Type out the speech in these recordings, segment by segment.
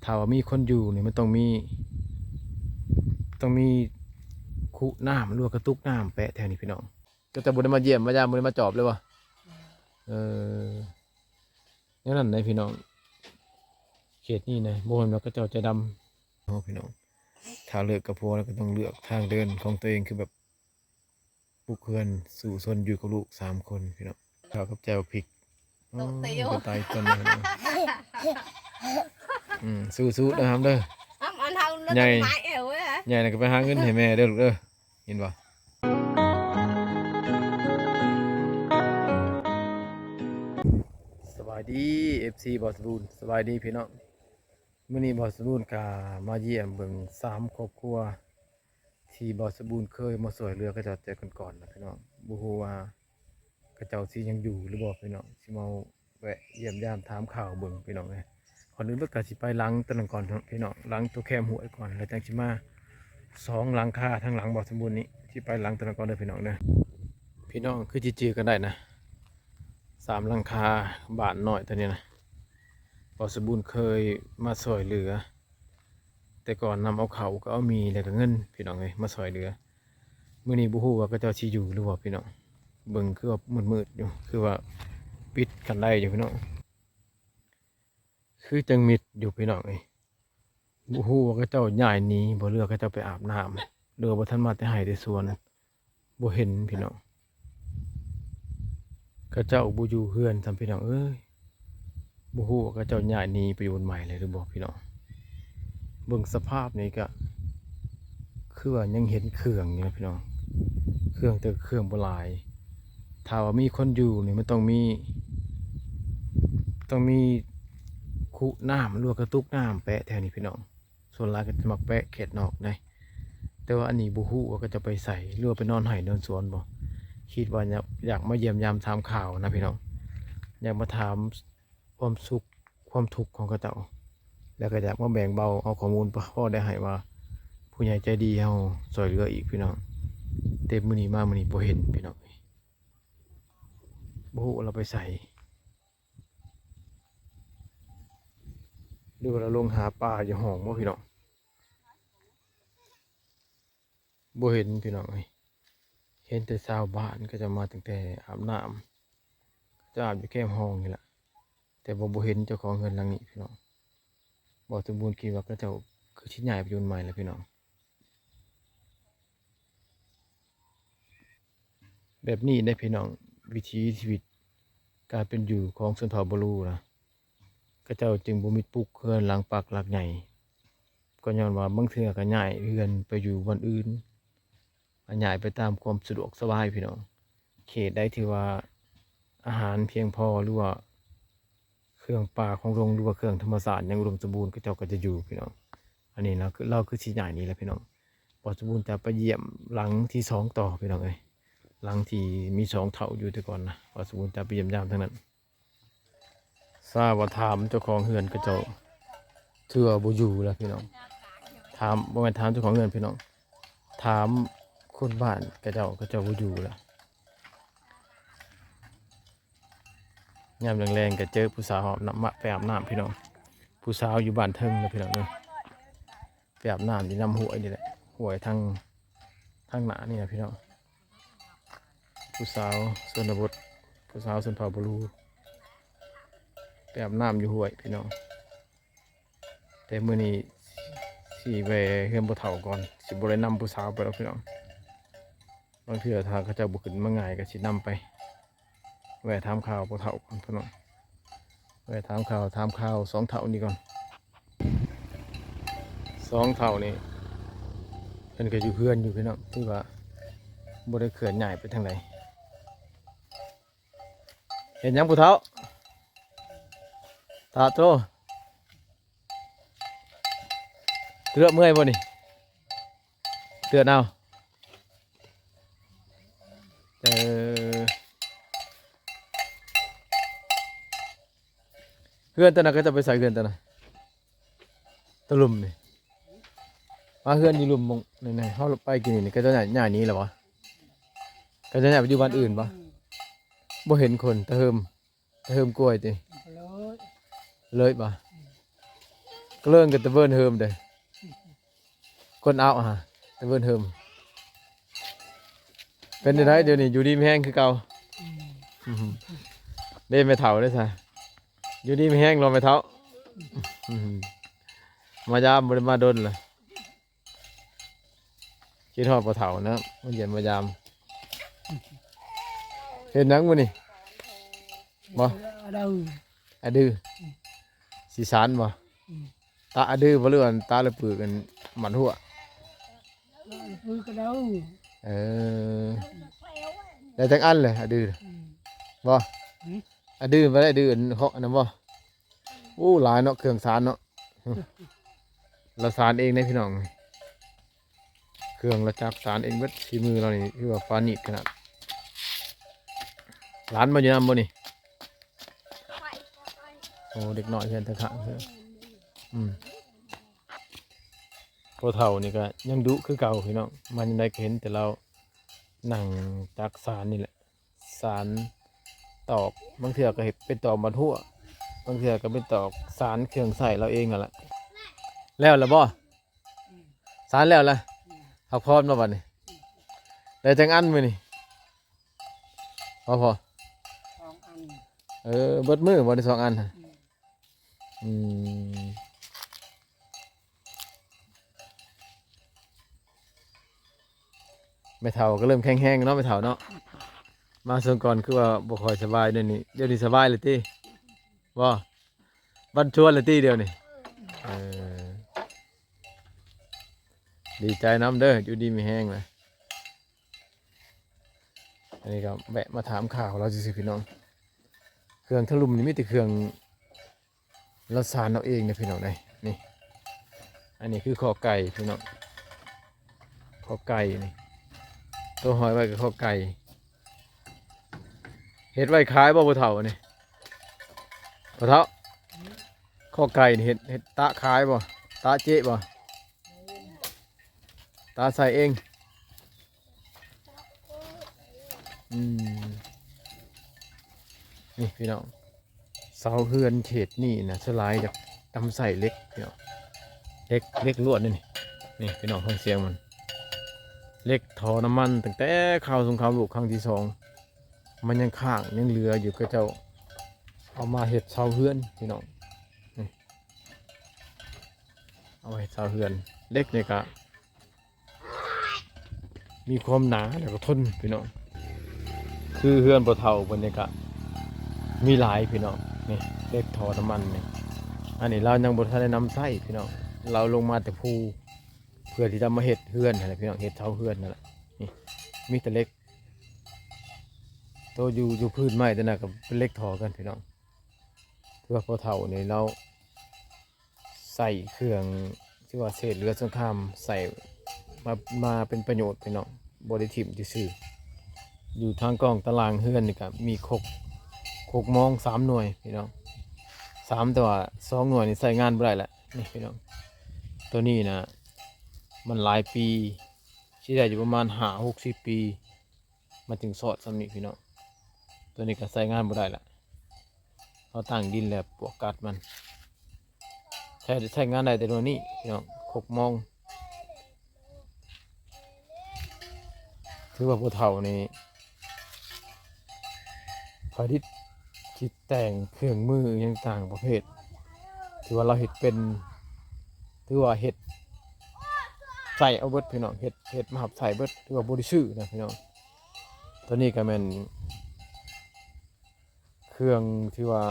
ຖ້າວ່າມີຄົນຢູ່ນີ້ ມັນຕ້ອງມີ ຕ້ອງມີຄຸນ້ຳ ຫຼືວ່າກະຕຸກນ້ຳແປະແຖວນີ້ພີ່ນ້ອງ. ກໍຈະບໍ່ໄດ້ມາຢ້ຽມມາຢາມ ບໍ່ໄດ້ມາຈອບເລີຍບໍ່? ເອີ ແນວນັ້ນໃດພີ່ນ້ອງ. ເຂດນີ້ນະ ບໍ່ແມ່ນວ່າເຂົາເຈົ້າໃຈດຳ ເນາະພີ່ນ້ອງ. ຖ້າເລີກກັບຜົວແລ້ວ ກໍຕ້ອງເລືອກທາງເດີນຂອງຕົວເອງ ຄືແບບ ປຸກເຮືອນສູ້ຊົນຢູ່ກັບລູກສາມຄົນພີ່ນ້ອງ. ເຂົ້າກັບແຈ່ວພິກ ໂຕະເຕວ ໂອ້ ເປັນຕາອີກຕົນໜຶ່ງ. ອືມ ສູ້ໆເດີຫຳເດີ. ອ້ຳ ອັນເຮົາເລີກ ໃຫຍ່ ກັນໝາຍແອວເວີຍ ໃຫຍ່ແລ້ວກໍໄປຫາເງິນໃຫ້ແມ່ເດີລູກເດີ ເຫັນບໍ່? ສະບາຍດີ ເອັຟຊີ ບ່າວສະບູນ ສະບາຍດີພີ່ນ້ອງ. ມື້ນີ້ບ່າວສະບູນກໍມາຢ້ຽມເບິ່ງສາມຄອບຄົວ ທີ່ບ່າວສະບູນເຄີຍມາຊ່ວຍເຫຼືອເຂົາເຈົ້າແຕ່ກ່ອນໆນະພີ່ນ້ອງ. ບໍ່ຮູ້ວ່າເຂົາເຈົ້າຊິຍັງຢູ່ຫຼືບໍ່ພີ່ນ້ອງ ຊິມາແວະຢ້ຽມຢາມຖາມຂ່າວເບິ່ງພີ່ນ້ອງເອີຍ. ກ່ອນອື່ນເບິດກໍຊິໄປຫຼັງຕົວນັ້ນກ່ອນພີ່ນ້ອງ ຫຼັງຕົວແຄມຫ້ວຍກ່ອນ ແລ້ວຈັ່ງຊິມາສອງຫຼັງຄາທາງຫຼັງບ່າວສະບູນນີ້. ຊິໄປຫຼັງຕົວນັ້ນກ່ອນເດີພີ່ນ້ອງເດີ. ພີ່ນ້ອງຄືຊິຈື່ກັນໄດ້ນະ ສາມຫຼັງຄາບ້ານນ້ອຍຕົວນີ້ນະ ບ່າວສະບູນເຄີຍມາຊ່ວຍເຫຼືອ ແຕ່ກ່ອນນຳເອົາເຂົ້າ ກໍເອົາໝີ່ ແລ້ວກໍເງິນພີ່ນ້ອງເອີຍ ມາຊ່ອຍເຫຼືອ. ມື້ນີ້ບໍ່ຮູ້ວ່າເຂົາເຈົ້າຊິຢູ່ຫຼືບໍ່ພີ່ນ້ອງ. ເບິ່ງຄືວ່າມືດໆຢູ່ ຄືວ່າປິດກັນໄດ້ຢູ່ພີ່ນ້ອງ ຄືຈັ່ງມິດຢູ່ພີ່ນ້ອງເອີຍ. ບໍ່ຮູ້ວ່າເຂົາເຈົ້າຍ້າຍໜີບໍ່ ຫຼືວ່າເຂົາເຈົ້າໄປອາບນ້ຳ ຫຼືວ່າບໍ່ທັນມາແຕ່ໄຮ່ແຕ່ສວນ. ບໍ່ເຫັນພີ່ນ້ອງ ເຂົາເຈົ້າບໍ່ຢູ່ເຮືອນຊ້ຳພີ່ນ້ອງເອີຍ. ບໍ່ຮູ້ວ່າເຂົາເຈົ້າຍ້າຍໜີໄປຢູ່ບ່ອນໃໝ່ແລ້ວຫຼືບໍ່ພີ່ນ້ອງ. ເບິ່ງສະພາບນີ້ກະຄືວ່າຍັງເຫັນເຄື່ອງຢູ່ນະພີ່ນ້ອງ ເຄື່ອງ ແຕ່ເຄື່ອງບໍ່ຫຼາຍ. ຖ້າວ່າມີຄົນຢູ່ນີ້ ມັນຕ້ອງມີ ຕ້ອງມີຄຸນ້ຳ ຫຼືວ່າກະຕຸກນ້ຳແປະແຖວນີ້ພີ່ນ້ອງ. ສ່ວນຫຼາຍກໍຈະມັກແປະເຂດນອກເດ້ ແຕ່ວ່າອັນນີ້ບໍ່ຮູ້ວ່າເຂົາເຈົ້າໄປໃສ ຫຼືວ່າໄປນອນໄຮ່ນອນສວນບໍ່. ຄິດວ່າຢາກ ຢາກມາຢ້ຽມຢາມຖາມຂ່າວນະພີ່ນ້ອງ ຢາກມາຖາມຄວາມສຸກຄວາມທຸກຂອງເຂົາເຈົ້າ ແລ້ວກໍຢາກມາແບ່ງເບົາເອົາຂໍ້ມູນພໍໄດ້ໃຫ້ວ່າ ຜູ້ໃຫຍ່ໃຈດີເຮົາຊ່ວຍເຫຼືອອີກພີ່ນ້ອງ. ແຕ່ມື້ນີ້ມາ ມື້ນີ້ບໍ່ເຫັນພີ່ນ້ອງ ບໍ່ຮູ້ວ່າລາວໄປໃສ. ຫຼືວ່າລາວລົງຫາປາຢູ່ຫ້ອງບໍ່ພີ່ນ້ອງ. ບໍ່ເຫັນພີ່ນ້ອງເອີຍ ເຫັນແຕ່ຊາວບ້ານເຂົາເຈົ້າມາຕັ້ງແຕ່ອາບນ້ຳ ເຂົາເຈົ້າອາບຢູ່ແຄມຫ້ອງນີ້ລະ ແຕ່ວ່າບໍ່ເຫັນເຈົ້າຂອງເຮືອນຫຼັງນີ້ພີ່ນ້ອງ. ບ່າວສົມບູນຄິດວ່າເຂົາເຈົ້າຄືຊິຍ້າຍໄປຢູ່ໃໝ່ລະພີ່ນ້ອງ. ແບບນີ້ເດ້ພີ່ນ້ອງ ວິຖີຊີວິດການເປັນຢູ່ຂອງຊົນເຜົ່າບາລູນະ ເຂົາເຈົ້າຈຶ່ງບໍ່ມີປຸກເຮືອນຫຼັງປັກຫຼັກໃຫຍ່ ກໍຍ້ອນວ່າບາງເທື່ອກໍຍ້າຍເຮືອນໄປຢູ່ບ່ອນອື່ນ ຍ້າຍໄປຕາມຄວາມສະດວກສະບາຍພີ່ນ້ອງ. ເຂດໃດທີ່ວ່າອາຫານພຽງພໍ ຫຼືວ່າ ເຄື່ອງປ່າຂອງດົງ ຫຼືວ່າເຄື່ອງທຳມະຊາດຍັງອຸດົມສົມບູນ ເຂົາເຈົ້າກໍຈະຢູ່ພີ່ນ້ອງ. ອັນນີ້ລາວຄື ລາວຄືຊິຍ້າຍໜີແຫຼະພີ່ນ້ອງ. ບ່າວສົມບູນຈະໄປຢ້ຽມຫຼັງທີສອງຕໍ່ພີ່ນ້ອງເອີຍ ຫຼັງທີ່ມີສອງເຖົ້າຢູ່ແຕ່ກ່ອນນະ ບ່າວສົມບູນຈະໄປຢ້ຽມຢາມທາງນັ້ນ. ຊາວວ່າຖາມເຈົ້າຂອງເຮືອນເຂົາເຈົ້າ ເທື່ອບໍ່ຢູ່ແລ້ວພີ່ນ້ອງ. ຖາມ ບໍ່ແມ່ນຖາມເຈົ້າຂອງເຮືອນພີ່ນ້ອງ ຖາມຄົນບ້ານເຂົາເຈົ້າ ເຂົາເຈົ້າບໍ່ຢູ່ແລ້ວ. ຍາມແລງໆກໍເຈີຜູ້ສາວອາບນ້ຳ ມາ ໄປອາບນ້ຳພີ່ນ້ອງ. ຜູ້ສາວຢູ່ບ້ານເທິງເດີພີ່ນ້ອງເດີ ໄປອາບນ້ຳຢູ່ນຳຫ້ວຍນີ້ແຫຼະ ຫ້ວຍທາງ ທາງໜ້ານີ້ນະພີ່ນ້ອງ. ຜູ້ສາວຊົນນະບົດ ຜູ້ສາວຊົນເຜົ່າບາລູ ໄປອາບນ້ຳຢູ່ຫ້ວຍພີ່ນ້ອງ. ແຕ່ມື້ນີ້ຊິແວ່ເຮືອນພໍ່ເຖົ້າກ່ອນ ຊິບໍ່ໄດ້ນຳຜູ້ສາວໄປດອກພີ່ນ້ອງ. ບາງເທື່ອຖ້າເຂົາເຈົ້າບໍ່ຂຶ້ນມາງ່າຍກໍຊິນຳໄປ ແວ່ຖາມຂ່າວພໍ່ເຖົ້າກ່ອນພີ່ນ້ອງ ແວ່ຖາມຂ່າວ ຖາມຂ່າວສອງເຖົ້ານີ້ກ່ອນ. ສອງເຖົ້ານີ້ເພິ່ນກໍຢູ່ເຮືອນຢູ່ພີ່ນ້ອງ ຖືວ່າບໍ່ໄດ້ເຄື່ອນຍ້າຍໄປທາງໃດ. ເຮັດຫຍັງຜູ້ເຖົ້າ? ຕາໂຕ ເລືອກເມື່ອຍບໍ່ນີ້? ເລືອກເອົາ. ເອີ ເຮືອນຕົວນັ້ນເຂົາເຈົ້າໄປໃສ? ເຮືອນຕົວນັ້ນ ຕົວລຸ່ມນີ້ ມາເຮືອນຢູ່ລຸ່ມໝ່ອງນີ້ ເຮົາໄປກີ້ນີ້ ເຂົາເຈົ້າຍ້າຍ ຍ້າຍໜີແລ້ວບໍ່? ເຂົາເຈົ້າຍ້າຍໄປຢູ່ບ້ານອື່ນບໍ່? ບໍ່ເຫັນຄົນ ຕາເຮີມ ເຮີມກ້ວຍຕິ? ເລີຍ ເລີຍບໍ່? ອືມ. ກະເລີງກັນຕະເບີນເຮີມເດ້ ຄົນເອົາຫາຕະເບີນເຮີມ. ເປັນຈັ່ງໃດດຽວນີ້ ຢູ່ດີມີແຮງຄືເກົ່າ? ອືມ ອືມ ເດ້ແມ່ເຖົ້າເດ້ຊະ ຢູ່ດີມີແຮງເນາະແມ່ເຖົ້າ? ອືມ ມາຢາມ ບໍ່ໄດ້ມາດົນລະ ຄິດຮອດພໍ່ເຖົ້ານະ ມາຢ້ຽມມາຢາມ. ເຮັດຫຍັງມື້ນີ້? ບໍ່ ອາດື ອາດື ອືມ ຊິສານບໍ່? ອືມ ຕາອາດືບໍ່ ຫຼືວ່າຕາລະປືກ ອັນໝັນຫົວ? ຕາລະປືກກະເດົາ. ເອີ ໄດ້ຈັກອັນແຫຼະອາດື? ອືມ ບໍ່? ຫືມ ອາດືບໍ່ໄດ້ ອາດືອັນເຄາະອັນນັ້ນບໍ່? ໂອ້ ຫຼາຍເນາະ ເຄື່ອງສານເນາະ ລາວສານເອງເດ້ພີ່ນ້ອງ. ເຄື່ອງລາວຈັກສານເອງເບິດ ຝີມືລາວນີ້ຖືວ່າປານີດຂະໜາດ. ຫຼານມາຢູ່ນຳບໍ່ນີ້? ໂອ້ ເດັກນ້ອຍເຮືອນທາງຂ້າງເດີ. ອືມ ພໍ່ເຖົ້ານີ້ກະຍັງດຸຄືເກົ່າພີ່ນ້ອງ ມາຍາມໃດກະເຫັນແຕ່ລາວນັ່ງຈັກສານນີ້ແຫຼະ. ສານຕອກ ບາງເທື່ອກະເຮັດເປັນຕອກບັດຫົວ ບາງເທື່ອກະເປັນຕອກສານເຄື່ອງໃຊ້ລາວເອງຫັ້ນລະ. ແລ້ວລະບໍ່? ສານແລ້ວລະ ພັກຜ່ອນບໍ່ບັດນີ້? ໄດ້ຈັກອັນມື້ນີ້? ພໍ ພໍ ສອງອັນ. ເອີ ເບິດມື້ບໍ່ໄດ້ສອງອັນ? ອືມ ອືມ ແມ່ເຖົ້າກະເລີ່ມແຂງແຮງເນາະ ແມ່ເຖົ້າເນາະ. ມາຊ່ວງກ່ອນຄືວ່າບໍ່ຄ່ອຍສະບາຍ ດຽວນີ້ ດຽວນີ້ສະບາຍແລ້ວຕິ? ບໍ່ ບັນຊວນແລ້ວຕິດຽວນີ້? ເອີ ດີໃຈນຳເດີ ຢູ່ດີມີແຮງນະ. ອັນນີ້ກະແວະມາຖາມຂ່າວລາວຊື່ໆ ພີ່ນ້ອງ. ເຄື່ອງທະລຸມນີ້ມີແຕ່ເຄື່ອງ ລາວສານເອົາເອງເດ້ພີ່ນ້ອງເດ້. ນີ້ ອັນນີ້ຄືຂໍ້ໄກ່ພີ່ນ້ອງ ຂໍ້ໄກ່ນີ້ ໂຕຫ້ອຍໄວ້ກະຂໍ້ໄກ່. ເຮັດໄວ້ຂາຍບໍ່ພໍ່ເຖົ້າອັນນີ້? ພໍ່ເຖົ້າ ຂໍ້ໄກ່ນີ້ເຮັດ ເຮັດຕະຂາຍບໍ່? ຕະເຈະບໍ່? ຕະໃສ່ເອງ. ອືມ ນີ້ພີ່ນ້ອງ ເສົາເຮືອນເຂດນີ້ນະ ສ່ວນຫຼາຍຈະນຳໃຊ້ເຫຼັກພີ່ນ້ອງ ເຫຼັກ ເຫຼັກລ້ວນເດ້ນີ້. ນີ້ພີ່ນ້ອງ ຟັງສຽງມັນ ເຫຼັກທໍ່ນ້ຳມັນ ຕັ້ງແຕ່ຄາວສົງຄາມໂລກຄັ້ງທີສອງ ມັນຍັງຄ້າງຍັງເຫຼືອຢູ່ ເຂົາເຈົ້າເອົາມາເຮັດເສົາເຮືອນພີ່ນ້ອງ. ນີ້ ເອົາມາເຮັດເສົາເຮືອນ ເຫຼັກນີ້ກະ ມີຄວາມໜາແລ້ວກະທົນພີ່ນ້ອງ. ຄືເຮືອນພໍ່ເຖົ້າເພິ່ນນີ້ກະມີຫຼາຍພີ່ນ້ອງ. ນີ້ເຫຼັກທໍ່ນ້ຳມັນນີ້ ອັນນີ້ລາວຍັງບໍ່ທັນໄດ້ນຳໃຊ້ພີ່ນ້ອງ ລາວລົງມາແຕ່ພູ ເພື່ອທີ່ຈະມາເຮັດເຮືອນຫັ້ນແຫຼະພີ່ນ້ອງ ເຮັດເສົາເຮືອນຫັ້ນແຫຼະ. ນີ້ມີແຕ່ເຫຼັກ ໂຕຢູ່ ຢູ່ພື້ນໄມ້ໂຕນັ້ນກະເປັນເຫຼັກທໍ່ກັນພີ່ນ້ອງ. ຄືວ່າພໍ່ເຖົ້ານີ້ລາວ ໃຊ້ເຄື່ອງທີ່ວ່າເສດເຫຼືອສົງຄາມໃຊ້ມາ ມາເປັນປະໂຫຍດພີ່ນ້ອງ ບໍ່ໄດ້ຖິ້ມຊື່ໆ. ຢູ່ທາງກ້ອງຕາລ່າງເຮືອນນີ້ກະມີຄົກ ຄົກມອງສາມໜ່ວຍພີ່ນ້ອງ ສາມ ແຕ່ວ່າສອງໜ່ວຍນີ້ໃຊ້ງານບໍ່ໄດ້ລະ. ນີ້ພີ່ນ້ອງ ໂຕນີ້ນະ ມັນຫຼາຍປີ ຊິໄດ້ຢູ່ປະມານຫ້າຫົກສິບປີ ມັນຈຶ່ງຊອດສ່ຳນີ້ພີ່ນ້ອງ. ໂຕນີ້ກະໃຊ້ງານບໍ່ໄດ້ລະ ເຮົາຕັ້ງດິນແລ້ວປວກກັດມັນ ໃຊ້ ໃຊ້ງານໄດ້ແຕ່ໂຕນີ້ພີ່ນ້ອງ ຄົກມອງ. ຖືວ່າຜູ້ເຖົ້ານີ້ຜະລິດຄິດແຕ່ງເຄື່ອງມືອີ່ຫຍັງຕ່າງປະເພດ ຖືວ່າລາວເຮັດເປັນ ຖືວ່າເຮັດໃຊ້ເອົາເບິດພີ່ນ້ອງ ເຮັດ ເຮັດມາຮັບໃຊ້ເບິດ ຖືວ່າບໍ່ໄດ້ຊື້ນະພີ່ນ້ອງ. ໂຕນີ້ກະແມ່ນເຄື່ອງທີ່ວ່າ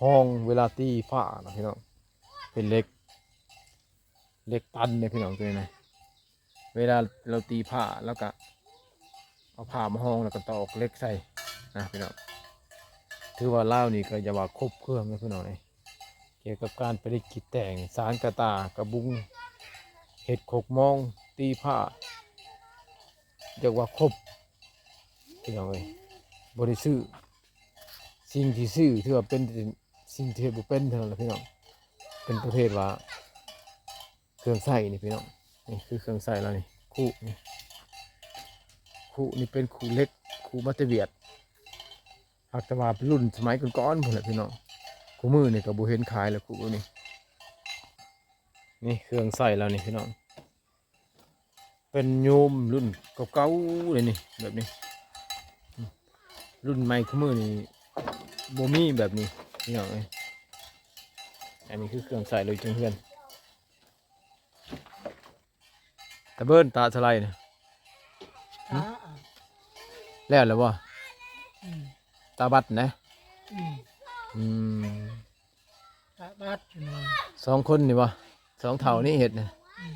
ຮອງເວລາຕີຜ້ານະພີ່ນ້ອງ ເປັນເຫຼັກ ເຫຼັກຕັນເດ້ພີ່ນ້ອງ ໂຕນີ້ນະ. ເວລາລາວຕີຜ້າ ລາວກະເອົາຜ້າມາຮອງ ແລ້ວກະຕອກເຫຼັກໃສ່ນະພີ່ນ້ອງ. ຖືວ່າລາວນີ້ກະຢ່າວ່າຄົບເຄື່ອງເດ້ພີ່ນ້ອງເອີຍ ກ່ຽວກັບການປະດິດຄິດແຕ່ງ ສານກະຕ່າ ກະບຸງ ເຮັດຄົກມອງ ຕີຜ້າ ຢາກວ່າຄົບພີ່ນ້ອງເອີຍ ບໍ່ໄດ້ຊື້. ສິ່ງທີ່ຊື້ຖືວ່າເປັນແຕ່ສິ່ງທີ່ເຮັດບໍ່ເປັນເທົ່ານັ້ນລະພີ່ນ້ອງ ເປັນປະເພດວ່າ ເຄື່ອງໃຊ້ນີ້ພີ່ນ້ອງ. ນີ້ຄືເຄື່ອງໃຊ້ລາວນີ້ ຄຸນີ້ ຄຸນີ້ເປັນຄຸເຫຼັກ ຄຸມາແຕ່ຫວຽດ ຫາກແຕ່ວ່າເປັນລຸ້ນສະໄໝກ່ອນໆພຸ້ນແຫຼະພີ່ນ້ອງ. ຄູ່ມື້ນີ້ກະບໍ່ເຫັນຂາຍແລ້ວຄຸແບບນີ້ ນີ້ເຄື່ອງໃຊ້ລາວນີ້ພີ່ນ້ອງ ເປັນໂຍມລຸ້ນເກົ່າໆເລີຍນີ້ ແບບນີ້ ອືມ ລຸ້ນໃໝ່ຄູ່ມື້ນີ້ບໍ່ມີແບບນີ້ພີ່ນ້ອງເອີຍ. ອັນນີ້ຄືເຄື່ອງໃຊ້ລາວຢູ່ເທິງເຮືອນ ຕາເບີນ ຕາສະໄລນະ ຕາ ແລ້ວແລ້ວບໍ່? ອືມ ຕາບັດນະ ອືມ ອືມ ຕາບັດນະ ສອງຄົນນີ້ບໍ່? ສອງເຖົ້ານີ້ເຮັດນະ ອືມ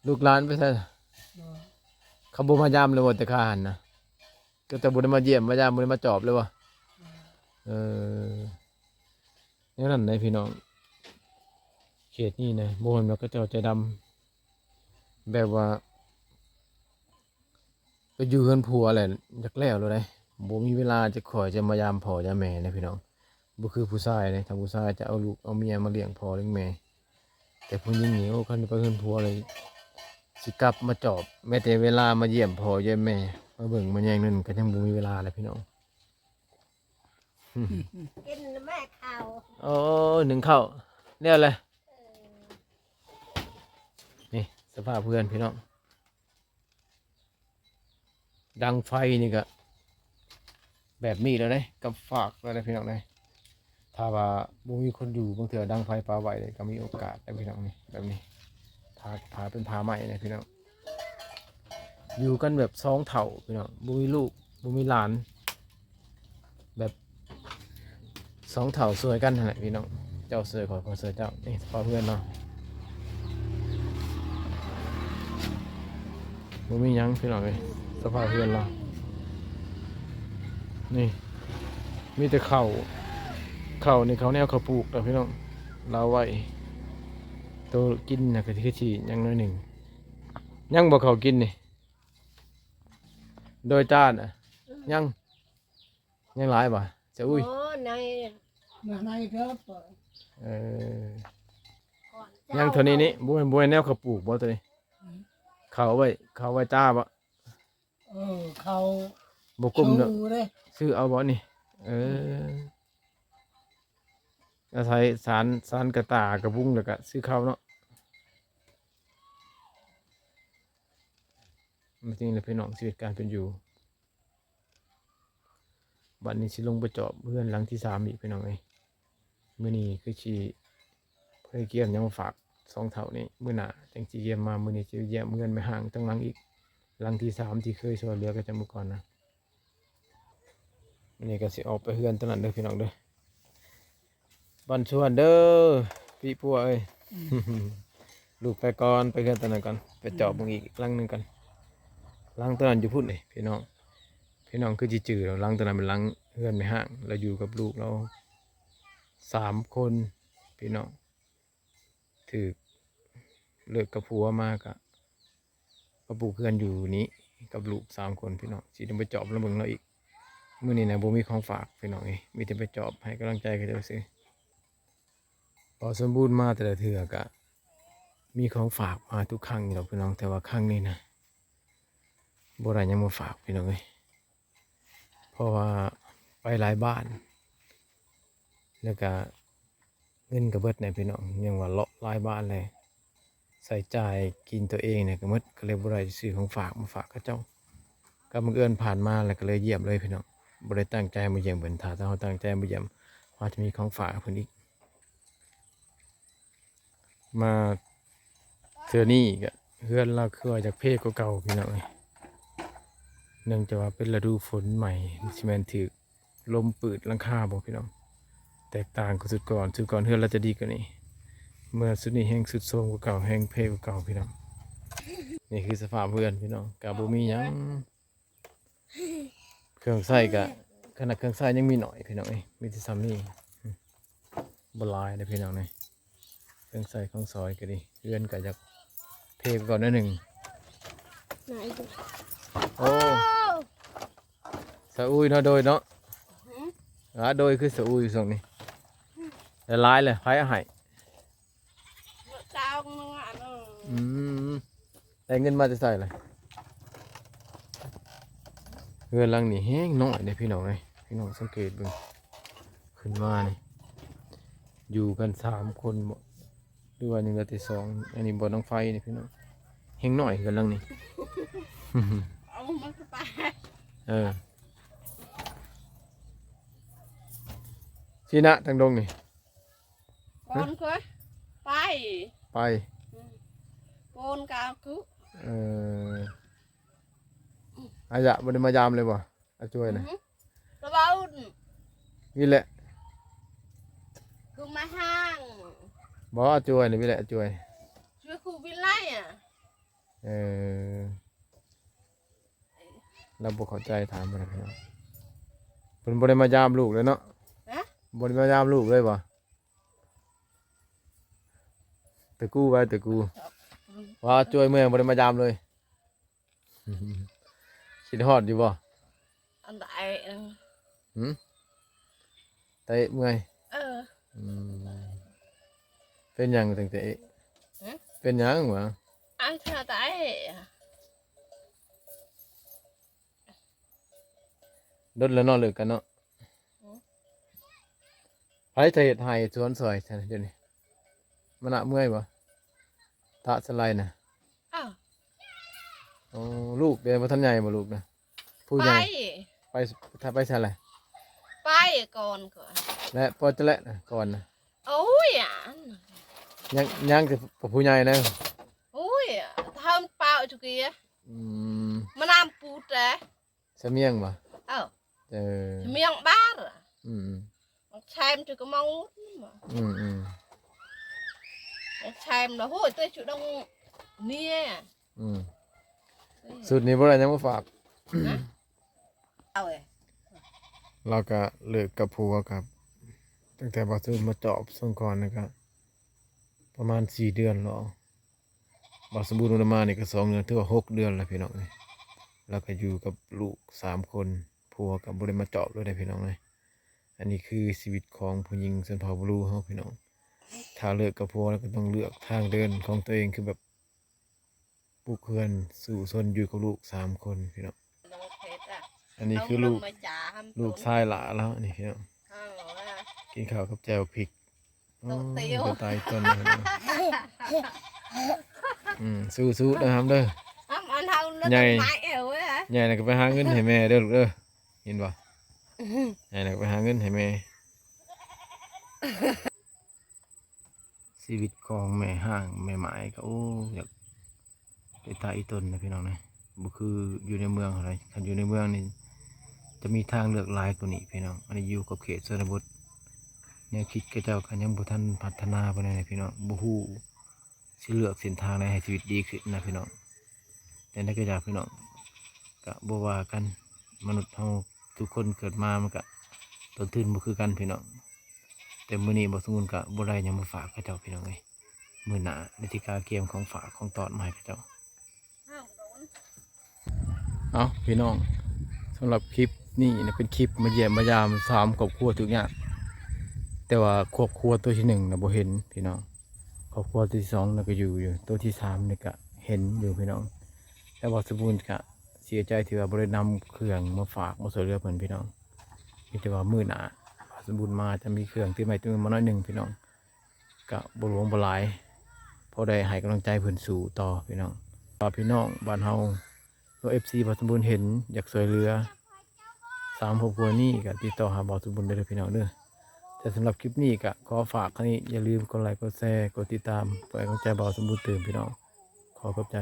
ລູກຫຼານໄປໃສລະ? ບໍ່ ເຂົາບໍ່ມາຢາມເລີຍບໍ່ ແຕ່ຂ້າຫັ້ນນະ? ກໍແຕ່ບໍ່ໄດ້ມາຢ້ຽມມາຢາມ ບໍ່ໄດ້ມາຈອບເລີຍບໍ່? ບໍ່ ເອີ ແນວນັ້ນເດ້ພີ່ນ້ອງ ເຂດນີ້ນະ ບໍ່ແມ່ນວ່າເຂົາເຈົ້າໃຈດຳ ແບບວ່າ ໄປຢູ່ເຮືອນຜົວແຫຼະ ຢາກແລ້ວໂລດເດ້ ບໍ່ມີເວລາຈະ ຄ່ອຍຈະມາຢາມພໍ່ຢາມແມ່ນະພີ່ນ້ອງ. ບໍ່ຄືຜູ້ຊາຍເດ້ ຖ້າຜູ້ຊາຍຈະເອົາລູກເອົາເມຍມາລ້ຽງພໍ່ລ້ຽງແມ່ ແຕ່ຜູ້ຍິງນີ້ ໂອ້ ຄັນໄປເຮືອນຜົວເລີຍ ຊິກັບມາຈອບ ແມ້ແຕ່ເວລາມາຢ້ຽມພໍ່ຢ້ຽມແມ່ ມາເບິ່ງມາແຍງນັ້ນ ກໍຍັງບໍ່ມີເວລາເລີຍພີ່ນ້ອງ. ກິນແມ່ເຂົ້າ ໂອ້ ໜຶ້ງເຂົ້າແລ້ວແຫຼະ ເອີ ນີ້ສະພາບເຮືອນພີ່ນ້ອງ ດັງໄຟນີ້ກະແບບນີ້ແລ້ວເດ້ ກັບຟາກແລ້ວເດ້ພີ່ນ້ອງເດ້. ຖ້າວ່າບໍ່ມີຄົນຢູ່ ບາງເທື່ອດັງໄຟປະໄວ້ເດ້ ກະມີໂອກາດເດ້ພີ່ນ້ອງ. ນີ້ແບບນີ້ ຜ້າ ຜ້າເປັນຜ້າໄມ້ເດ້ພີ່ນ້ອງ ຢູ່ກັນແບບສອງເຖົ້າພີ່ນ້ອງ ບໍ່ມີລູກບໍ່ມີຫຼານ ແບບສອງເຖົ້າຊ່ວຍກັນຫັ້ນແຫຼະພີ່ນ້ອງ ເຈົ້າຊ່ວຍຂ້ອຍ ຂ້ອຍຊ່ວຍເຈົ້າ. ນີ້ສະພາບເຮືອນເນາະ ບໍ່ມີຫຍັງພີ່ນ້ອງເອີຍ ສະພາບເຮືອນລາວ ນີ້ມີແຕ່ເຂົ້າ ເຂົ້ານີ້ເຂົ້າແນວເຂົາປູກແລ້ວພີ່ນ້ອງ ລາວໄວ້ ໂຕກິນນະກະຄືຊິຍັງໜ້ອຍໜຶ່ງ. ຍັງບໍ່ເຂົ້າກິນນີ້ ໂດຍຕານະ ອືມ ຍັງ ຍັງຫຼາຍບໍ່ ສະອຸ້ຍ? ໂອ້ ໃນ ໃນເດີ ເອີ ຍັງເທົ່ານີ້ນີ້ ບໍ່ແມ່ນ ບໍ່ແມ່ນແນວເຂົາປູກບໍ່ໂຕນີ້? ອືມ ເຂົາໄວ້ ເຂົາໄວ້ຕາບໍ່? ເອີ ເຂົາບໍ່ກຸ້ມເນາະ ຊື້ເອົາບໍ່ນີ້? ເອີ ອືມ ອາໄສສານ ສານກະຕ່າກະບຸງ ແລ້ວກະຊື້ເຂົ້າເນາະ. ມັນຈິງແຫຼະພີ່ນ້ອງ ຊີວິດການເປັນຢູ່. ບັດນີ້ຊິລົງໄປຈອບເຮືອນຫຼັງທີສາມອີກພີ່ນ້ອງເອີຍ. ມື້ນີ້ຄືຊິບໍ່ໄດ້ກຽມຫຍັງມາຝາກສອງເຖົ້ານີ້ ມື້ໜ້າຈັ່ງຊິກຽມມາ. ມື້ນີ້ຊິໄປຢ້ຽມເຮືອນແມ່ຮ້າງທາງຫຼັງອີກ ຫຼັງທີສາມທີ່ເຄີຍຊ່ວຍເຫຼືອກັນຈາກມື້ກ່ອນນະ. ມື້ນີ້ກໍຊິອອກໄປເຮືອນຕົວນັ້ນເດີພີ່ນ້ອງເດີ. ບັນຊວນເດີ ປີປົວເອີຍ ອືມ ລູກໄປກ່ອນ ໄປເຮືອນຕົວນັ້ນກ່ອນ ໄປຈອບເບິ່ງອີກຫຼັງໜຶ່ງກ່ອນ. ຫຼັງຕົວນັ້ນຢູ່ພຸ້ນເດ້ພີ່ນ້ອງ ພີ່ນ້ອງຄືຊິຈື່ແລ້ວ ຫຼັງຕົວນັ້ນເປັນຫຼັງເຮືອນແມ່ຮ້າງ ລາວຢູ່ກັບລູກລາວສາມຄົນພີ່ນ້ອງ. ຖືກເລີກກັບຜົວມາ ກະມາປູກເຮືອນຢູ່ນີ້ກັບລູກສາມຄົນພີ່ນ້ອງ. ຊິໄດ້ໄປຈອບລະເບິ່ງລາວອີກ. ມື້ນີ້ນະບໍ່ມີຂອງຝາກພີ່ນ້ອງເອີຍ ມີແຕ່ໄປຈອບໃຫ້ກຳລັງໃຈເຂົາເຈົ້າຊື່. ບໍ່ສົມບູນມາແຕ່ລະເທື່ອກະມີຂອງຝາກມາທຸກຄັ້ງຢູ່ດອກພີ່ນ້ອງ ແຕ່ວ່າຄັ້ງນີ້ນະບໍ່ໄດ້ຫຍັງມາຝາກພີ່ນ້ອງເອີຍ. ເພາະວ່າໄປຫຼາຍບ້ານ ແລ້ວກະເງິນກະເບິດແດ່ພີ່ນ້ອງ ຍັງວ່າເລາະຫຼາຍບ້ານແຫຼະ ໃຊ້ຈ່າຍກິນຕົວເອງນີ້ກະໝົດ ກະເລີຍບໍ່ໄດ້ຊື້ຂອງຝາກມາຝາກເຂົາເຈົ້າ. ກະບັງເອີນຜ່ານມາແລ້ວກະເລີຍຢ້ຽມເລີຍພີ່ນ້ອງ ບໍ່ໄດ້ຕັ້ງໃຈມາຢ້ຽມເພິ່ນ. ຖ້າເຮົາຕັ້ງໃຈມາຢ້ຽມ ເຮົາຈະມີຂອງຝາກໃຫ້ເພິ່ນອີກ. ມາເທື່ອນີ້ກະເຮືອນລາວຄືວ່າຢາກເພກວ່າເກົ່າພີ່ນ້ອງເອີຍ ເນື່ອງຈາກວ່າເປັນລະດູຝົນໃໝ່ ຊິແມ່ນຖືກລົມປືດຫຼັງຄາບໍ່ພີ່ນ້ອງ. ແຕກຕ່າງກັບຊຸດກ່ອນ ຊຸດກ່ອນເຮືອນລາວຈະດີກວ່ານີ້ ເມື່ອຊຸດນີ້ແຮ່ງຊຸດໂຊມກວ່າເກົ່າ ແຮ່ງເພກວ່າເກົ່າພີ່ນ້ອງ. ນີ້ຄືສະພາບເຮືອນພີ່ນ້ອງ ກະບໍ່ມີຫຍັງ. ເຄື່ອງໃຊ້ກະ ຂະໜາດເຄື່ອງໃຊ້ຍັງມີໜ້ອຍພີ່ນ້ອງເອີຍ ມີແຕ່ສ່ຳນີ້ ບໍ່ຫຼາຍເດ້ພີ່ນ້ອງເອີຍ. ເຄື່ອງໃຊ້ຂອງສອຍກະດີ ເຮືອນກະຢາກເພກວ່າໜ້ອຍໜຶ່ງ. ໂອ້ ສະອຸ້ຍເນາະ ໂດຍເນາະ ອາ ໂດຍຄືສະອຸ້ຍຊ່ວງນີ້ ຫຼາຍໆເລີຍ ໃຜເອົາໃຫ້? ອືມ ໄດ້ເງິນມາແຕ່ໃສລະ? ເຮືອນຫຼັງນີ້ແຮງນ້ອຍເດ້ພີ່ນ້ອງເອີຍ ພີ່ນ້ອງສັງເກດເບິ່ງ ຂຶ້ນມານີ້ ຢູ່ກັນສາມຄົນບໍ? ຄືວ່າຍັງເຫຼືອແຕ່ສອງ. ອັນນີ້ບ່ອນບັ້ງໄຟນີ້ພີ່ນ້ອງ ແຮ່ງນ້ອຍຄືກັນຫຼັງນີ້. ເອົາມັນກໍໄປ ເອີ ຊີ້ນະ ທາງດົງນີ້ ໂກນກໍໄປ ໄປ ອືມ ໂກນກໍເອົາຄື ເອີ ອາຍະບໍ່ໄດ້ມາຢາມເລີຍບໍ່? ອາຈວຍນະ ອືຮຶ ລະເວົ້າ ວິແລະ ຄືມາຫ້າງ ບໍ່ ອາຈວຍນະ ວິແລະ ອາຈວຍ ຈວຍຄືວິໄລອະ. ເອີ ລາວບໍ່ເຂົ້າໃຈ ຖາມເພິ່ນນະພີ່ນ້ອງ ເພິ່ນບໍ່ໄດ້ມາຢາມລູກເລີຍເນາະ? ຮະ? ບໍ່ໄດ້ມາຢາມລູກເລີຍບໍ່? ຕະກູໄວ້ ຕະກູ ອືມ ວ່າອາຈວຍເມື່ອຍບໍ່ໄດ້ມາຢາມເລີຍ. ຄິດຮອດຢູ່ບໍ່? ອັນໃດ ອືມ ຫື? ໄຕເມື່ອຍ ເອີ ອືມ ເປັນຫຍັງຕັ້ງແຕ່ ຫື? ເປັນຫຍັງຫວາ? ອັນເທື່ອໄຕ ດົນແລ້ວເນາະ ເລີກກັນເນາະ ຫື? ໃຜຈະເຮັດໄຮ່ເຮັດສວນຊ່ອຍຊັ້ນດຽວນີ້? ມານະເມື່ອຍບໍ່? ຕາສະໄລນະ ອ້າວ ໂອ້ ລູກເດ ບໍ່ທັນໃຫຍ່ບໍ່ລູກນະ? ຜູ້ໃຫຍ່ ໄປ ໄປ ຖ້າໄປໃສລະ? ໄປກ່ອນ ກ່ອນ ແລະ ພໍຈະແລະນະ ກ່ອນນະ ໂອ້ຍ ອັນ ຍັງ ຍັງແຕ່ຜູ້ໃຫຍ່ນະ ໂອ້ຍ ທຳປາວຈຸກີ ອືມ ມານຳປູແຕ ສະມຽງບໍ່? ເອີ ເອີ ສະມຽງບາດ ອືມ ມັນແຊມຈຸກະມອງ ອືມໆ ມັນແຊມນະ ໂຫຍ ຕົວຈຸດົງເນຍ ອືມ ສຸດນີ້ບໍ່ໄດ້ຫຍັງມາຝາກ ນະ ເອົາເອີຍ ລາວກະເລີກກັບຜົວກັບ ຕັ້ງແຕ່ວ່າຊຸມມາຈອບສົງກອນນີ້ກະປະມານສີ່ເດືອນແລ້ວ. ບ່າວສົມບູນບໍ່ໄດ້ມານີ້ກໍສອງເດືອນ ຖືວ່າຫົກເດືອນແລ້ວພີ່ນ້ອງເອີຍ. ແລ້ວກໍຢູ່ກັບລູກສາມຄົນ ຜົວກໍບໍ່ໄດ້ມາຈອບເລີຍເດ້ພີ່ນ້ອງເອີຍ. ອັນນີ້ຄືຊີວິດຂອງຜູ້ຍິງຊົນເຜົ່າບລູເຮົາພີ່ນ້ອງ. ຖ້າເລີກກັບຜົວແລ້ວກໍຕ້ອງເລືອກທາງເດີນຂອງຕົວເອງ ຄືແບບ ປຸກເຮືອນສູ້ຊົນຢູ່ກັບລູກສາມຄົນພີ່ນ້ອງ. ອັນນີ້ຄືລູກ ລູກຊາຍຫຼ້າລາວນີ້ພີ່ນ້ອງ. ກິນເຂົ້າກັບແຈ່ວພິກ. ໂອ້ ຕາຍຕົນ. ອືມ ສູ້ໆເດີຫຳເດີ. ໃຫຍ່ ໃຫຍ່ແລ້ວກໍໄປຫາເງິນໃຫ້ແມ່ເດີລູກເດີ. ຍິນບໍ່? ໃຫຍ່ແລ້ວກໍໄປຫາເງິນໃຫ້ແມ່. ຊີວິດຂອງແມ່ຮ້າງແມ່ໝ້າຍກໍ ໂອ້ ຢາກໄປຕາຍອີ່ຕົນນະພີ່ນ້ອງນະ. ບໍ່ຄືຢູ່ໃນເມືອງເທົ່າໃດ. ຄັນຢູ່ໃນເມືອງນີ້ຈະມີທາງເລືອກຫຼາຍກວ່ານີ້ພີ່ນ້ອງ. ອັນນີ້ຢູ່ຂອບເຂດຊົນນະບົດ. ແນວຄິດເຂົາເຈົ້າກໍຍັງບໍ່ທັນພັດທະນາປານໃດນະພີ່ນ້ອງ. ບໍ່ຮູ້ຊິເລືອກເສັ້ນທາງໃດໃຫ້ຊີວິດດີຂຶ້ນນະພີ່ນ້ອງ. ແຕ່ໃດກໍຢ່າພີ່ນ້ອງ ກະບໍ່ວ່າກັນ. ມະນຸດເຮົາທຸກຄົນເກີດມາມັນກະຕົ້ນທຶນບໍ່ຄືກັນພີ່ນ້ອງ. ແຕ່ມື້ນີ້ບ່າວສົມບູນກະບໍ່ໄດ້ຫຍັງມາຝາກເຂົາເຈົ້າພີ່ນ້ອງເອີຍ. ມື້ໜ້າໄດ້ຊິກະກຽມຂອງຝາກຂອງຕ້ອນມາໃຫ້ເຂົາເຈົ້າ. ເອົ້າ ພີ່ນ້ອງ ສຳລັບຄລິບນີ້ນະ ເປັນຄລິບມາຢ້ຽມມາຢາມສາມຄອບຄົວທຸກຍາກ. ແຕ່ວ່າຄອບຄົວຕົວທີໜຶ່ງນະບໍ່ເຫັນພີ່ນ້ອງ. ຄອບຄົວທີສອງນະກໍຢູ່ຢູ່. ຕົວທີສາມນີ້ກະເຫັນຢູ່ພີ່ນ້ອງ. ແຕ່ບ່າວສົມບູນກະ ເສຍໃຈທີ່ວ່າບໍ່ໄດ້ນຳເຄື່ອງມາຝາກມາຊ່ວຍເຫຼືອເພິ່ນພີ່ນ້ອງ. ມີແຕ່ວ່າມື້ໜ້າບ່າວສົມບູນມາຈະມີເຄື່ອງຕິດໄມ້ຕິດມືມາໜ້ອຍໜຶ່ງພີ່ນ້ອງ. ກະບໍ່ຫຼວງບໍ່ຫຼາຍ ພໍໄດ້ໃຫ້ກຳລັງໃຈເພິ່ນສູ້ຕໍ່ພີ່ນ້ອງ. ຖ້າພີ່ນ້ອງບ້ານເຮົາ ຫຼືວ່າ ເອັຟຊີ ບ່າວສົມບູນເຫັນ ຢາກຊ່ວຍເຫຼືອສາມຄອບຄົວນີ້ ກະຕິດຕໍ່ຫາບ່າວສົມບູນໄດ້ເດີພີ່ນ້ອງເດີ. ແຕ່ສຳລັບຄລິບນີ້ກະຂໍຝາກເທົ່ານີ້. ຢ່າລືມກົດໄລ ກົດແຊ ກົດຕິດຕາມ ເພື່ອໃຫ້ກຳລັງໃຈບ່າວສົມບູນຕື່ມພີ່ນ້ອງ. ຂໍຂອບໃຈ.